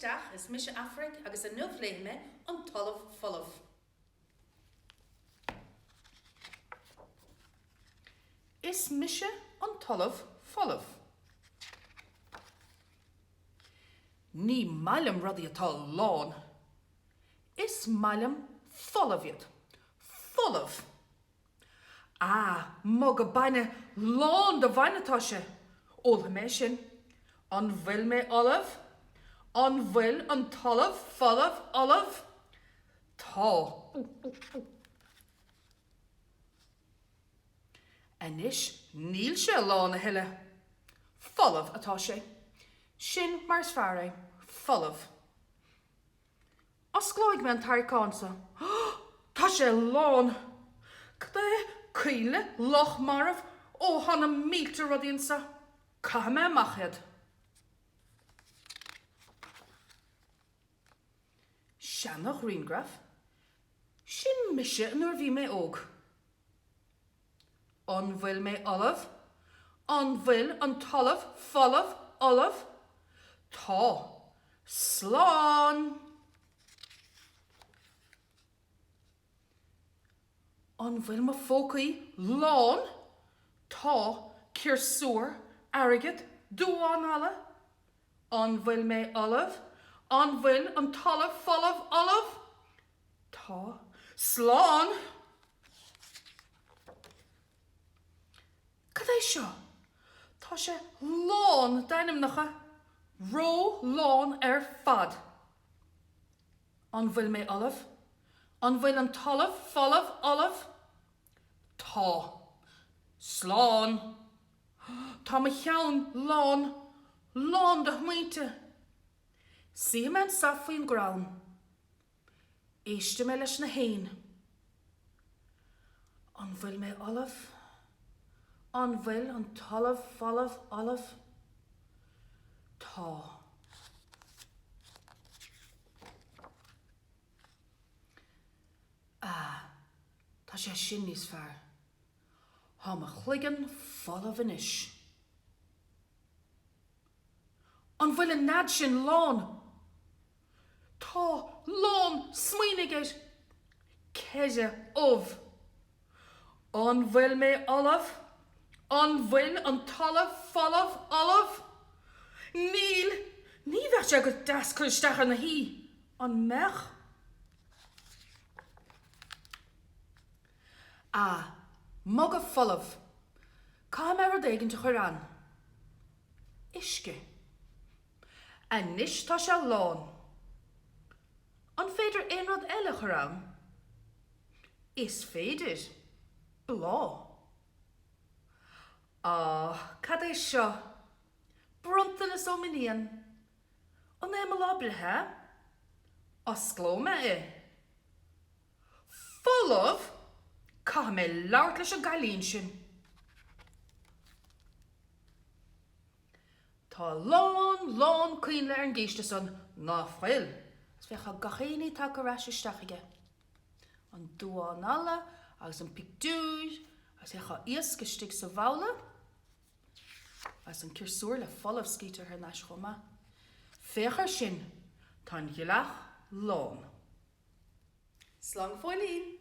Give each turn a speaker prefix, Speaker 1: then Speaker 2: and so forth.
Speaker 1: isteach, is mise Aifric agus inniu léifidh mé An tOllamh Folamh. Is mise an tOllamh Folamh. Ní maith liom rudaí atá lán. Is maith liom folamh iad. Folamh! Ah, muga bainne, lán de bhainne atá sé. Ólfaidh mé sin. An bhfuil mé ullamh? An bhfuil an tOllamh Folamh ullamh? Tá. Anois níl sé lán a thuilleadh. Folamh atá sé. Sin mar is fearr é. Folamh. Osclóidh mé an tarraiceán seo. Tá sé lán! Cad é? Coinnle? Luch marbh? Ó, tá na mílte rudaí anseo. Caithfidh mé amach iad. Seana-ghrianghraf? Sin mise nuair a bhí mé óg. An bhfuil mé ullamh? An bhfuil an tOllamh Folamh ullamh? Tá. Slán! An bhfuil mo phócaí lán? Tá. Ciarsúr, airgead, duán alla. An bhfuil mé ullamh? An bhfuil an tOllamh Folamh ullamh? Tá. Slán! Cad é seo? Tá sé lán d'ainmneacha. Ró-lán ar fad. An bhfuil mé ullamh? An bhfuil an tOllamh Folamh ullamh? Tá. Slán! Tá mo cheann lán, lán de smaointe. Suífidh mé anseo faoin gcrann. Éistfidh mé leis na héin. An bhfuil mé ullamh? An bhfuil an tOllamh Folamh ullamh? Tá. Ah, tá sé sin níos fearr. Tá mo chloigeann folamh anois. An bhfuil an nead sin lán? Tá, lán, smaoinigh air! Ceithre ubh. An bhfuil mé ullamh? An bhfuil an tOllamh Folamh ullamh? Níl! Ní bheadh sé go deas cur isteach ar na haoi, an mbeadh? Ah, muga folamh. Caithfidh mé rud éigin a chur ann. Uisce. Anois tá sé lán. An féidir aon rud eile a chur ann? Is féidir. Bláth. Ah, cad é seo? Bronntanas ó m'iníon. An é mo lá breithe? Osclóidh mé é. Folamh? Caithfidh mé labhairt leis an gcailín sin. Tá a lán, lán coinnle ar an gcíste san, ná fuil? Agus féach, tá gach aon ní tagtha ar ais isteach aige. An duán alla agus an pictiúr agus féach, tá iasc istigh sa bhabhla agus an ciarsúr le folamh scaoilte thar n-ais chomh maith. Féach air sin, tá an ghealach lán. Slán go fóillín!